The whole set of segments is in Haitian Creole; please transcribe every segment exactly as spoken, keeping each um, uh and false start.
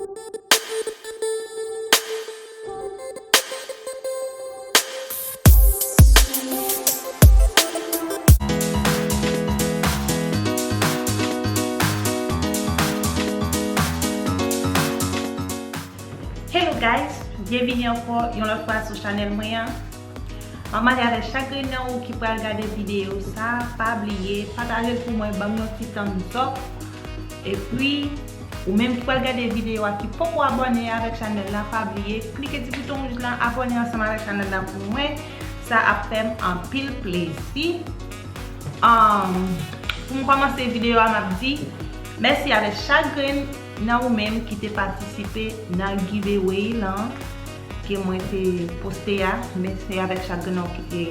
Hello guys, byenvini ankò yon lòt fwa sou chanèl mwen an. Mwen mande avèk chak grenn nan ou ki pral gade videyo sa, pa bliye pataje l pou mwen, ban m yon ti thumbs up. Epi, ou menm ki pral gade videyo a ki poko abòne avèk chanèl la, pa bliye klike ti bouton wouj la, abòne ansanm avèk chanèl la pou mwen. Sa ap fè m anpil plezi. Um, pou m kòmanse videyo a, m ap di mèsi avèk chak grenn nan ou menm ki te patisipe nan giveaway lan ke mwen te poste a. Mèsi avèk chak grenn nan ou ki te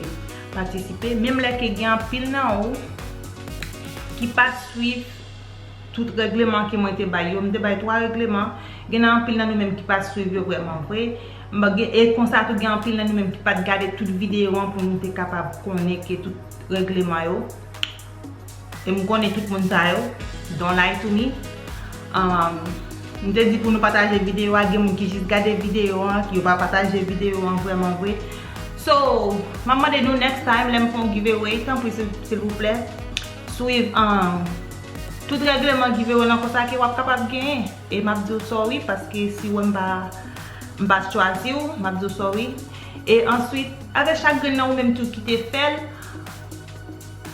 patisipe. Menm lè ke gen anpil nan ou ki pa t swiv tout règleman ke mwen te bay yo. M te bay twa règleman. Gen nan anpil nan nou menm ki pa t swiv yo vrèman vre. M gen, e konsa tou gen anpil nan nou menm ki pa t gade tout videyo an pou nou te kapab konnen ke tout règleman yo. E m konnen tout moun sa yo. Don't lie to me. Um, m te di pou nou pataje videyo a, gen moun ki jis gade videyo an, ki yo pa pataje videyo an vrèman vre. So, m ap mande nou next time, lè m fè yon giveaway, tanpri, sil, silvouplè, swiv, um, tout règleman giveaway lan konsa ke w ap kapab genyen. E m ap di w sorry, paske si w wè m pa, m pa chwazi w, m ap di w sorry. E answit, avèk chak grenn nan ou menm tou ki te fè l,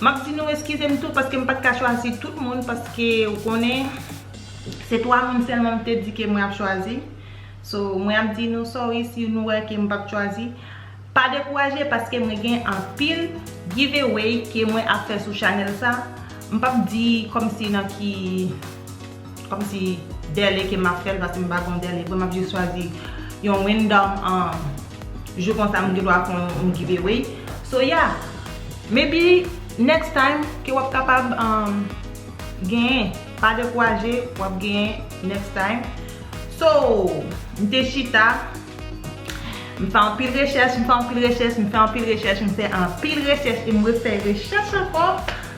m ap di nou eskize m tou, paske m pa t ka chwazi tout moun, paske ou konnen, se twa moun sèlman m te di ke mwen ap chwazi. So, mwen ap di nou sorry si nou wè ke m p ap chwazi. Pa dekouraje, paske mwen gen anpil giveaway ke mwen ap fè sou chanèl sa. M p ap di kòmsi nan ki, kòmsi dèle ke m ap fè l, paske m pa gon dèle vre, m ap jis chwazi yon random, um, jou konsa m gen dwa fè yon, yon giveaway. So, yeah, maybe next time ke w ap kapab, um, genyen. Pa dekouraje, w ap genyen next time. So, m te chita, m fè anpil rechèch, m fè anpil rechèch, m fè anpil rechèch, m fè anpil rechèch, e m refè rechèch ankò.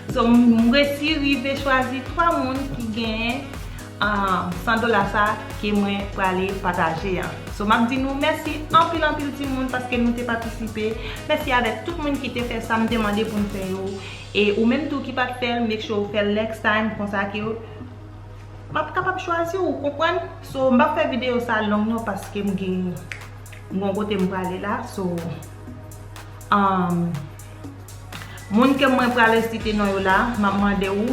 So, m, m resi rive chwazi twa moun ki genyen, ah, san dola sa ke mwen prale pataje an. So, m ap di nou mèsi anpil, anpil timoun paske nou te patisipe. Mèsi avèk tout moun ki te fè sa m te mande pou m fè yo. E ou menm tou ki pa t fè l, make sure ou fè l next time, konsa ke m ap kapab chwazi w, ou konprann? So, m p ap fè videyo sa long non, paske m gen, m gon kote m prale la. So, um, moun ke mwen prale site non yo la, m ap mande w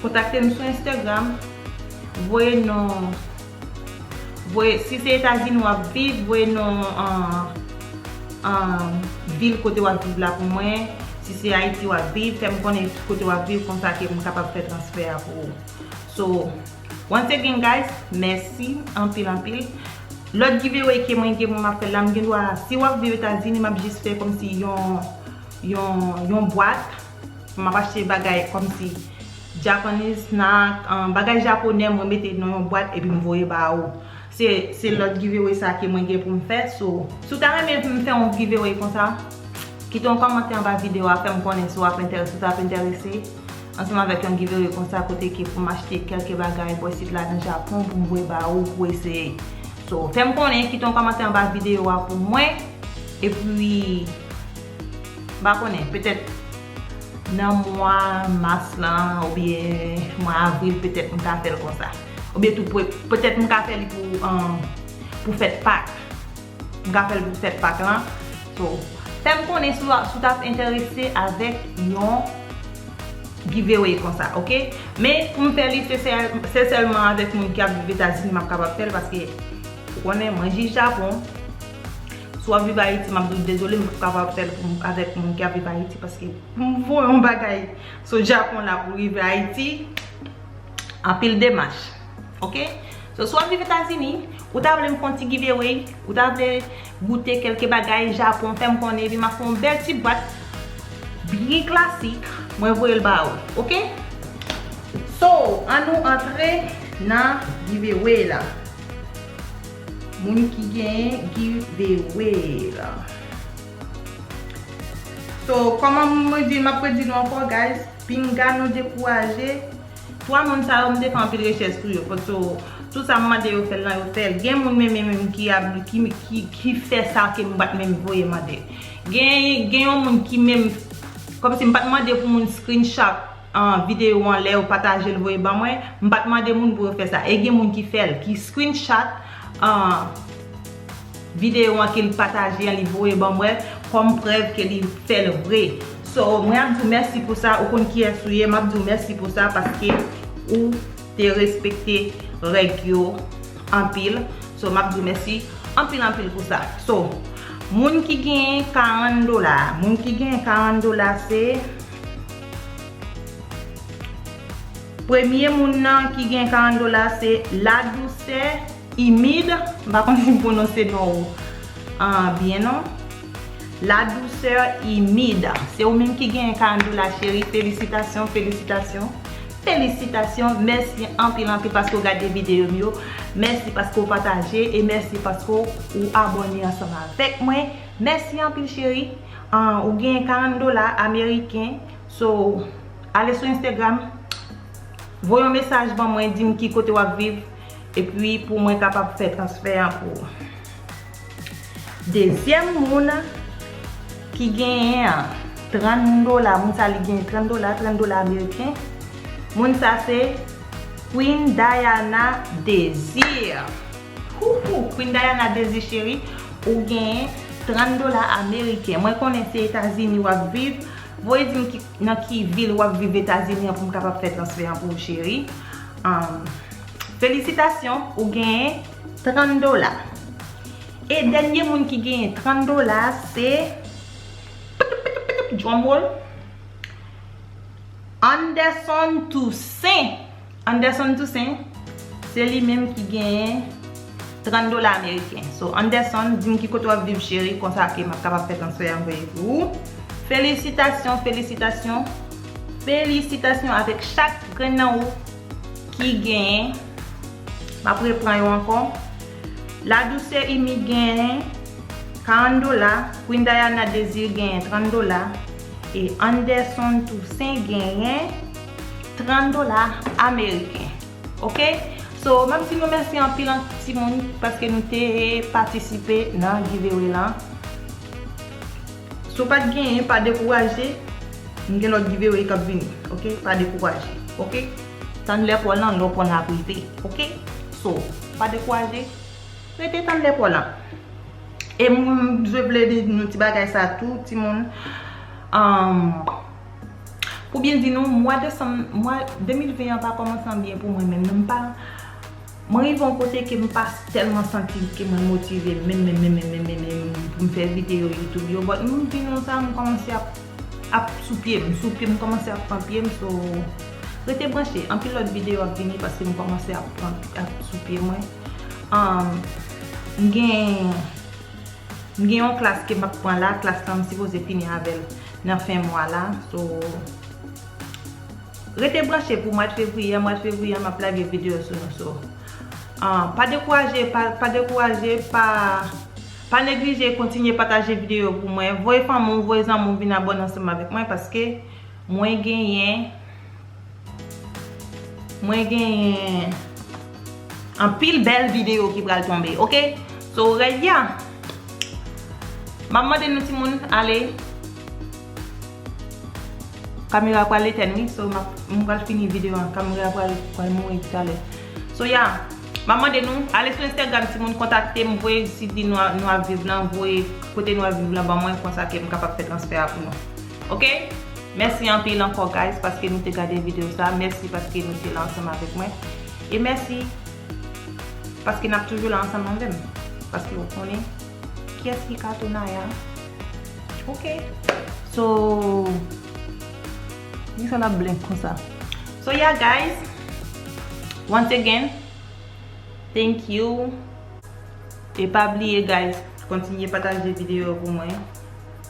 kontakte m sou Instagram, voye non, voye, si se Etazini w ap viv, voye non, uh, um, vil kote w ap viv la pou mwen. Si se Ayiti w ap viv, fè m konnen kote w ap viv, konsa ke m kapab fè transfè a pou ou. So, once again, guys, mèsi anpil, anpil. Lòt giveaway ke mwen gen pou m ap fè la, m gen dwa, si w ap viv Etazini, m ap jis fè kòmsi yon, yon, yon bwat. M ap achte bagay kòmsi Japanese snack, um, bagay japonè, mwen mete nan yon bwat epi m voye ba ou. Se, se lòt giveaway sa ke mwen gen pou m fè. So, si w ta renmen m fè yon giveaway konsa, kite yon kòmantè anba videyo a, fè m konnen si w ap enterese, si w t ap enterese, ansanm avèk yon giveaway konsa, kote ke pou m achte kèlke bagay bò isit la nan Japon pou m voye ba ou pou eseye. So, fè m konnen, kite yon kòmantè anba videyo a pou mwen. Epi, m pa konnen, petèt nan mwa mas lan, oubyen mwa avril, petèt m ka fè l konsa. Oubyen tou, pe-, petèt m ka fè li pou, um, pou fèt Pak. M ka fè l pou fèt Pak lan. So, fè m konnen si w, si w t ap enterese avèk yon giveaway konsa, oke? Men, pou m fè li, se sèl, se sèlman avèk moun ki ap viv Etazini m ap kapab fè l, paske ou konnen, mwen jis Japon. Si w ap viv Ayiti, m ap di w dezole, m p ap kapab fè l pou m, avèk moun ki ap viv Ayiti, paske pou m voye yon bagay sot Japon la pou rive Ayiti, anpil demach. Oke? So, si w ap viv Etazini, ou ta vle m fè yon ti giveaway, ou ta vle goute kèlke bagay Japon, fè m konnen, epi m ap fè yon bèl ti bwat byen klasik, mwen voye l ba ou. Oke? So, ann nou antre nan giveaway la. Moun ki genyen giveaway la. So, kòman mwen di, m ap redi nou ankò, guys, pinga nou dekouraje. Twa moun sa yo, m te fè anpil rechèch sou yo. So, Tout sa m mande yo fè l lan, yo fè l. Gen moun menm, menm, menm ki, ki, ki, ki fè sa ke m pa t menm voye mande. Gen, gen yon moun ki menm, kòmsi m pa t mande pou moun screenshot, ah, videyo an lè yo pataje l voye ban mwen. M pa t mande moun pou yo fè sa. E gen moun ki fè l, ki screenshot, ah, videyo an ke l pataje an, li voye ban mwen kòm prèv ke li fè l vre. So, mwen ap di w mèsi pou sa. Ou konn kiyès ou ye, m ap di w mèsi pou sa paske ou te respekte règ yo anpil. So, m ap di w mèsi anpil, anpil pou sa. So, moun ki genyen karant dola, moun ki genyen karant dola se, premye moun nan ki gen karant dola se La Douceur Humide. M pa konn si m pwononse non ou, ah, byen non. La Douceur Humide. Se ou menm ki genyen karant dola, cheri. Felisitasyon, felisitasyon, felisitasyon. Mèsi anpil, anpil paske w gade videyo m yo. Mèsi paske w pataje e mèsi paske w abòne ansanm avèk mwen. Mèsi anpil, cheri. Ah, ou genyen karant dola ameriken. So, ale sou Instagram, voye yon mesaj ban mwen, di m ki kote w ap viv, epi pou mwen kapab fè transfè an pou ou. Dezyèm moun ki genyen trant dola, moun sa li genyen trant dola, trant dola ameriken. Moun sa se Queen Diana Désir. Houhou, Queen Diana Désir cheri, ou genyen trant dola ameriken. Mwen konnen se Etazini w ap viv. Voye di m ki, nan ki vil w ap viv Etazini an pou m kapab fè transfè an pou ou, cheri. Um, felisitasyon, ou genyen trant dola. E dènye moun ki genyen trant dola, se, drum roll, Anderson Toussaint. Anderson Toussaint, se li menm ki genyen trant dola ameriken. So, Anderson, di m ki kote w ap viv, cheri, konsa ke m ap kapab fè transfè an voye pou ou. Felisitasyon, felisitasyon, felisitasyon avèk chak grenn nan ou ki genyen. M ap repran yo ankò. La Douceur Humide genyen karant dola, Queen Diana Désir genyen trant dola, e Anderson Toussaint genyen trant dola ameriken. Oke? So, m ap di nou mèsi anpil an timoun paske nou te patisipe nan giveaway lan. Si w pa t genyen, pa dekouraje, m gen lòt giveaway k ap vini. Oke? Pa dekouraje. Oke? Tann lè pa w lan, lè w pa w lan ap rive. Oke? So, pa dekouraje, rete tann lè pa w lan. E m, m bezwen vle di nou ti bagay sa tou, timoun. Um, pou byen di nou, mwa desanm, mwa de mil ven an pa kòmanse an byen pou mwen menm. Non, m pa, mwen rive yon kote ke m pa tèlman santi ke mwen motive menm, menm, menm, menm, menm, menm, menm pou m fè videyo YouTube yo. But m di nou sa, m kòmanse ap, ap sou pye m, sou pye m, kòmanse ap pran pye m, so, rete branche. Anpil lòt videyo ap vini paske m kòmanse ap pran, ap sou pye mwen. Um, m gen, m gen yon klas ke m ap pran la, klas la m sipoze fini avè l nan fen mwa la. So, rete branche pou mwa de fevriye, mwa de fevriye m ap lage videyo sou nou. So, ah, pa dekouraje, pa, pa dekouraje, pa, pa neglije kontinye pataje videyo pou mwen. Voye fanmi w, voye zanmi w vin abòne ansanm avèk mwen paske mwen genyen Mwen genyen anpil bèl videyo ki pral tonbe, oke? So, rèd ya. M ap mande nou timoun, ale. Kamera pral etèn, wi. So, m ap, m pral fini videyo an. Kamera pral, pral mouri talè. So, ya. M ap mande nou, ale sou Instagram, timoun, kontakte m, voye site nou, nou ap viv lan, voye kote nou ap viv lan ban mwen, konsa ke m kapab fè transfè a pou nou. Oke? Mèsi anpil ankò, guys, paske nou te gade videyo sa. Mèsi paske nou te la ansanm avèk mwen. E mèsi paske n ap toujou la ansanm avè m. Paske w konnen kiyès ki Kato Naya. Oke. So, kisa l ap blank konsa? So, yeah, guys. Once again, thank you. E pa bliye, guys, kontinye pataje videyo pou mwen.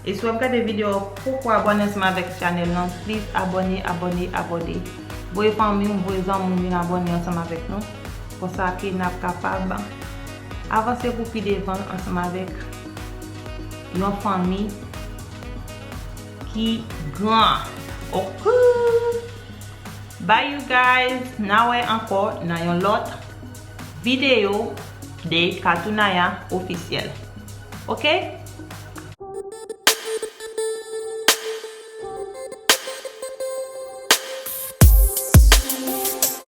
E si w ap gade videyo, poko abòne ansanm avèk chanèl lan, please abòne, abòne, abòne. Voye fanmi w, voye zanmi w vin abòne ansanm avèk nou. Konsa ke n ap kapab avanse pou pi devan ansanm avèk yon fanmi ki gran. Oke. Bye you guys. N a wè ankò nan yon lòt videyo de Katounaya ofisyèl. Oke?